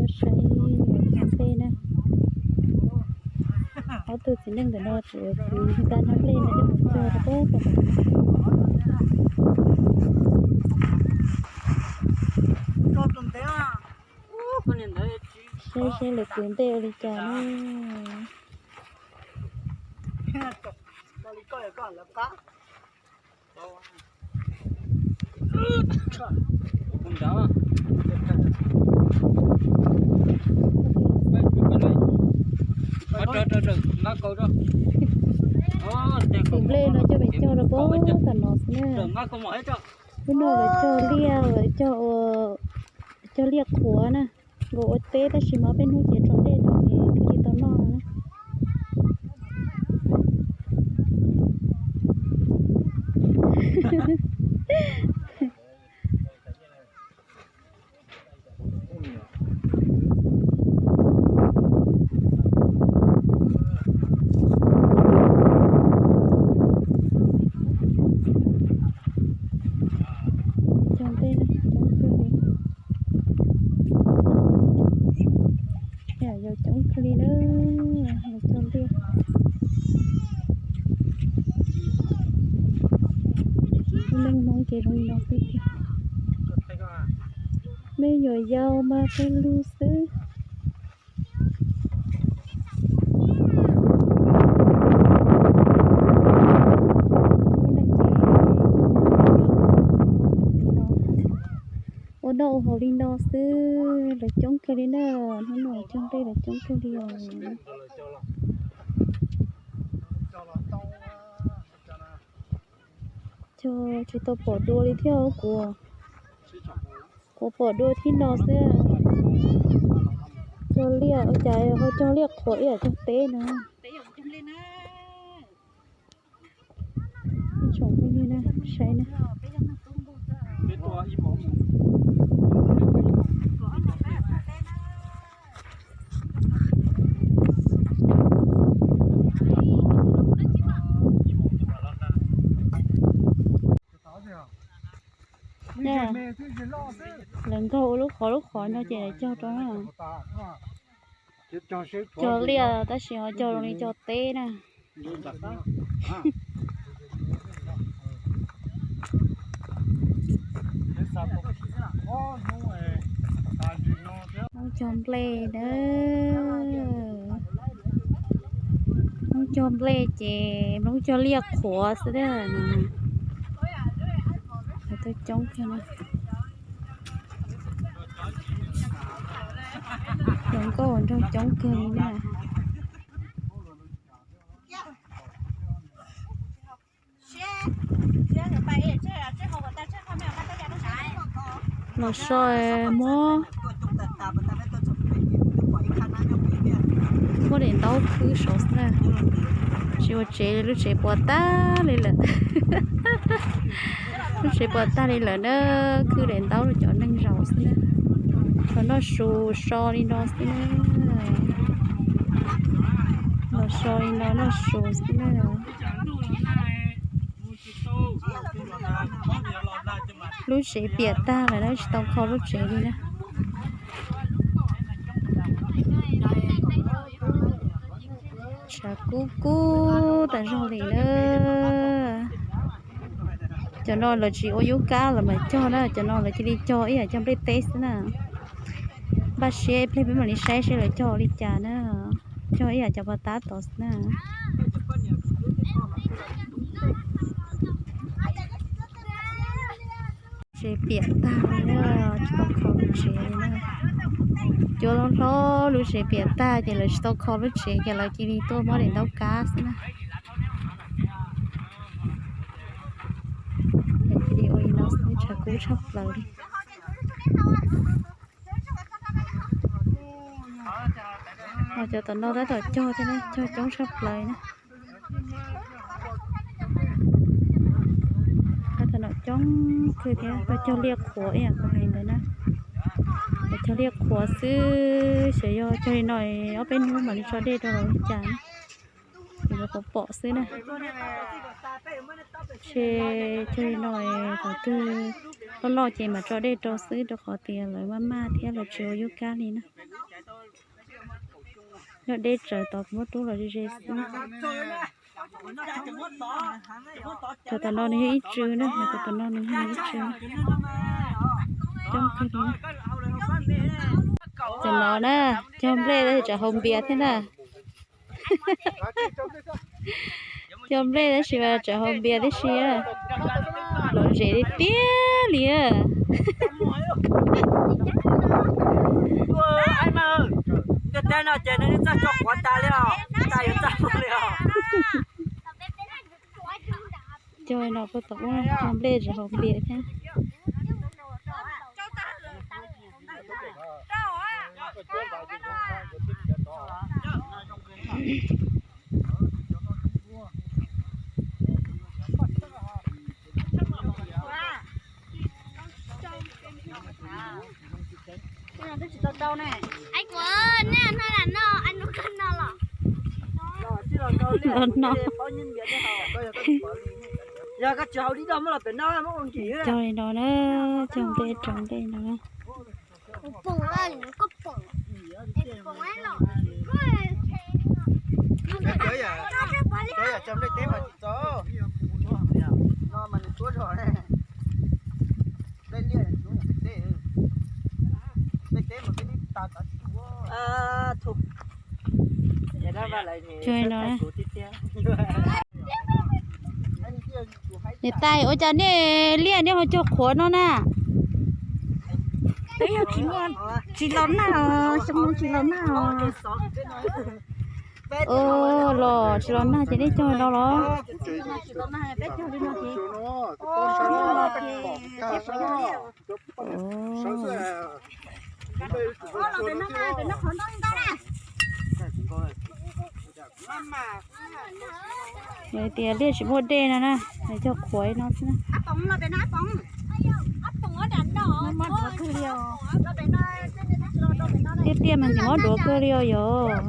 Saib nplej na. Ob tug txiv neej ntawm no tseem kwv ntag nplej no coj mus cog rau pem tom no. Saib seb lawv kwv nplej ua li cas na. Kwv nplej no coj mus cog rau pem tom no xwb na. Lub no lawv cog liaj, lawv cog ua, cog liaj qhuav na, nkaus ua teb tab sis mas peb hnub ces tso dej rau ces thiaj li tau noj na. Cog nplej na, coob kawg li. Yam yau coob kawg li na, cog nplej. Lub neej Hmoob ces zoo li no xwb tiag. Mej nyuam yaus mas peb lug xwb. Ua noj ua haus li no xwb, lawv coob kawg li na, hnub no cog nplej lawv coob kawg li os. Cog tsis tau pom dua li thiab kuv, kuv pom dua thib no xwb. Cog liaj ua cas ho cog liaj qhuav ib yam cog teb no. Tsoom phooj ywg na, saib na. Lawv nkaug ua lub qhov lub qhov no ces lawv cog rau na. Cog liaj tab sis ho cog zoo li cog teb na. Hmoob cog nplej na. Hmoob cog nplej ces Hmoob cog liaj qhuav xwb na. Cov tuaj coob kawg na. Hluas nkauj nraug coob kawg li na. Los so muab, muab daim ntaub khwb saud xwb na. Tsis ua tsev li, lub tsev puas tag li lawm. Lub tsev puas tag li lawm na, khwb daim ntaub rau cov neeg zaum xwb na. Los noj su so li no xwb na. Los so li no noj su xwb na. Lub tsev piam tag lawm na, tsis tau kho lub tsev li na. Tshav kub kub tas zog li na. Cov no lawv tsis ua yub kab los mas cog na, cov no lawv cia li cog ib yam cog nplej teb xwb na. Npaj siab ib pliag peb mam li saib seb lawv cog ua li cas na. Cog ib yam cov pas tab tod xwb na. Tsev piam tag li na, tsis tau kho lub tsev li na. Cua hlob hlob lub tsev piam tag ces lawv tsis tau kho lub tsev ces lawv cia li tuaj muab daim ntaub kab xwb na. Cia li ua li no xwb, tshav kub tshaj plaws li. Ho cov tom no tab tom cog thiab na, cog coob tshaj plaws na. Cov tom no coob kawg thiab, cog liaj qhuav ib yam kuv hais ntawd na. Cog liaj qhuav xwb, xyov yog cog li no ob peb hnub mam li tso dej rau los li cas na. Ces kuv pom pom xwb na. Ces cog li no thaum twg loj loj ces mam tso dej rau xwb, rau qhov tias lawv maj maj thiab lawv tsis ua yub kab li na. Nyob deb tsawv tod kuv muab rub los ze ze xwb. Cov tom no nws yog ib tsw na, cov tom no nws yog ib tsw. Coob kawg li. Cov no na, cog nplej tab sis tseem haus npias thiab na. Cog nplej tab sis mas tseem haus npias tib si. Lom zem li tiag li. Tiag tiag no ces nws txawj tso quav tas li os, tas yuav txaj li os. Cog no puag tom ub, cog nplej tseem haus npias thiab. Los no. Yog koj tsis haus dib no muab los pem no muab ua nkim. Cog li no na, cog nplej rau nplej no na. Cog li no. Niam tais, ua cas nej liaj nej ho cog qhuav no na? Peb yog tsis muaj, tsis los nag os, xyoo no tsis los nag os. Los tsis los nag ces nej cog no los? Yog tias liaj tsis muaj dej no na, cog qhuav no xwb na. Tiaj tiaj mas nws mob duav kawg li os yog.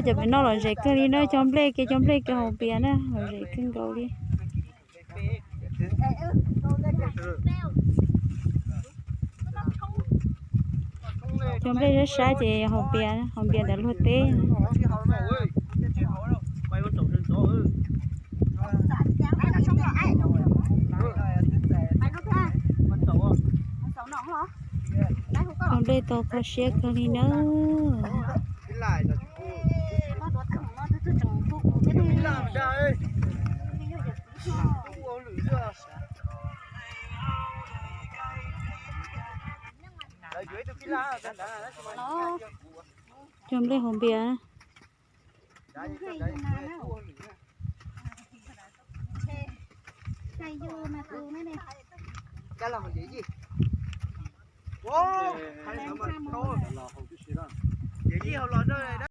Cov pem no lom zem kawg li na, cog nplej kiag, cog nplej kiag haus npias na, lom zem kawg nkaus li. Cog nplej sab sab ces haus npias, haus npias ntawm luag teb. Cog nplej tau kho siab kawg li nawb. Cog nplej haus npias.